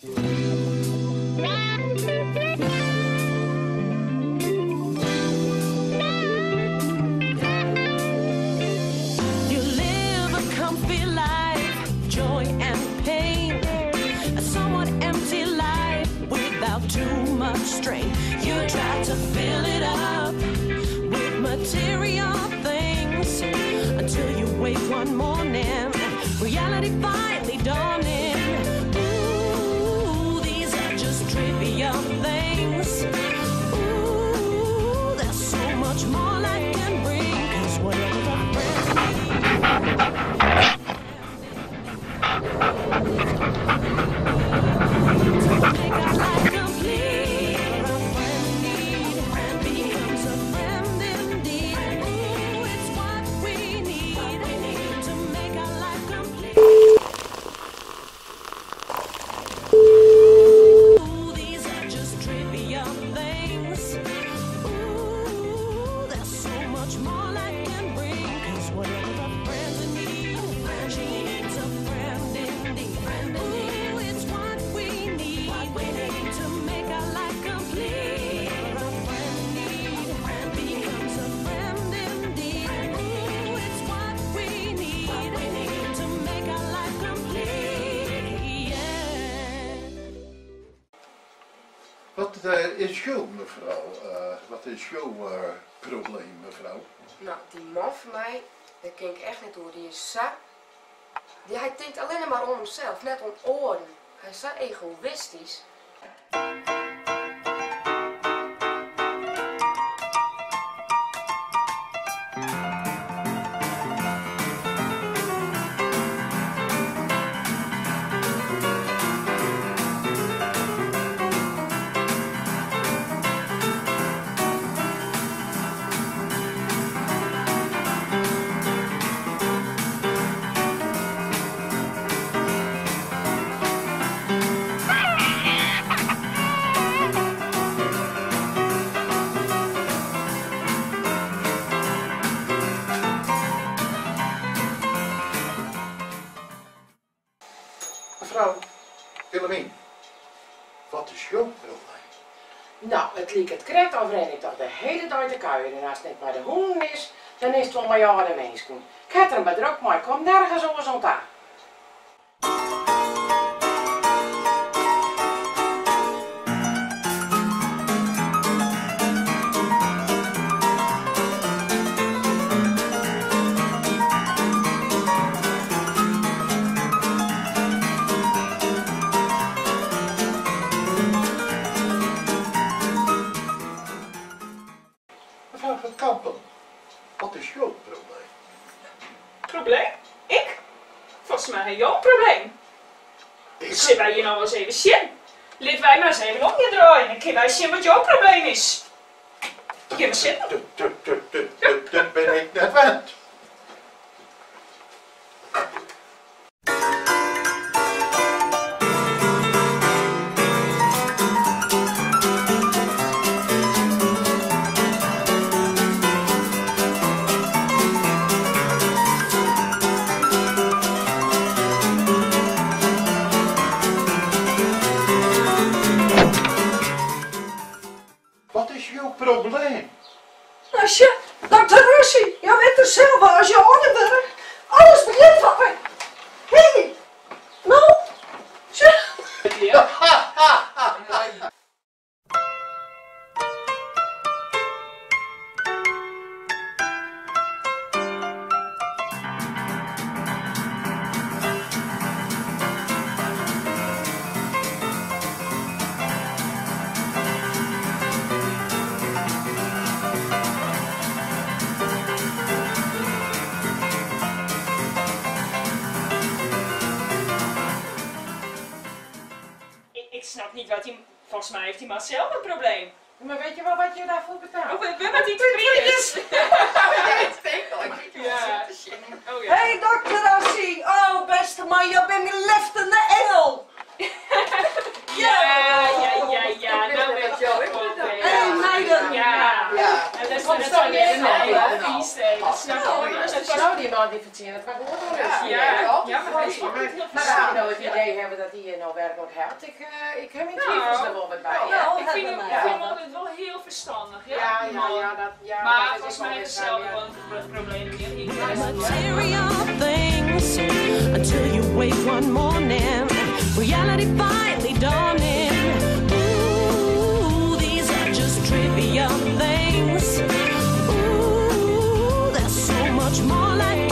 You live a comfy life, joy and pain. A somewhat empty life without too much strain. You try to fill it up with material things until you wake one morning, reality finally dawning. Ooh, these are just trivial things. Ooh, there's so much more life can bring. 'Cause whatever the friends need. To make our life complete. A friend in need becomes a friend indeed. Ooh, it's what we need to make our life complete. Ooh, these are just trivial things. Ooh, there's so much more life can bring. 'Cause whatever the friends in need, she needs a friend indeed. Ooh, it's what we need to make our life complete. A friend in need becomes a friend indeed. Ooh, it's what we need to make our life complete. Yeah. Wat is jouw mevrouw? Wat is jouw probleem, mevrouw? Nou, die man van mij, daar ken ik echt niet door. Die is zo... Die, hij denkt alleen maar om hemzelf, net om oren. Hij is zo egoïstisch. Mevrouw Willemien, wat is jouw probleem? Nou, het liep het kret of ren ik toch de hele dag te kuieren. En als het net bij de hoen is, dan is het wel maar jou de mensken. Ik heb er maar druk, maar ik kom nergens over zo'n taal. Mevrouw van Kampen, wat is jouw probleem? Probleem? Ik? Volgens mij heb jouw probleem. Ik? Zit wij hier nou eens even zien? Laat wij maar eens even om je draaien en kunnen wij zien wat jouw probleem is. Ga maar zitten. Dat ben ik net wend. Wat is jouw probleem? Als je, dokter Rossi, jij weet er zelf wel, als je ouder wordt, alles begint van mij. Hé, hey, nou, zeg. Ja. Ik snap niet wat hij... Volgens mij heeft hij maar zelf een probleem. Maar weet je wel wat je daarvoor betaalt? Oh, we met die vriendjes. Ja. Oh ja. Hé, hey, dokter Rossi. Oh, beste man, jij bent mijn liftende engel. Ja, ja, ja, ja. Nou weet je wel. Hé, hey, meiden. Ja. En dat is Kom, stop je Nee, vies, nee, dat snap ik wel. Nou, die man die fertsjinnet mar goed oan rêst. Ja, ja, mar hy is wol hiel Maar as je nou ferstannich. it idee hawwe dat hy no werklik helpt, ik, ik ha myn twivels der wol wat by. Nou, hear. Ik vind hem altijd wel heel verstandig, ja, Ja, die ja, man. ja, dat, ja, Maar dat is volgens ook mij wel is weer zo, hetzelfde ja. gewoon het probleem hier. Ik Material things until you wake one morning, reality finally dawning. Ooh, these are just trivial things. Ooh, there's so much more life.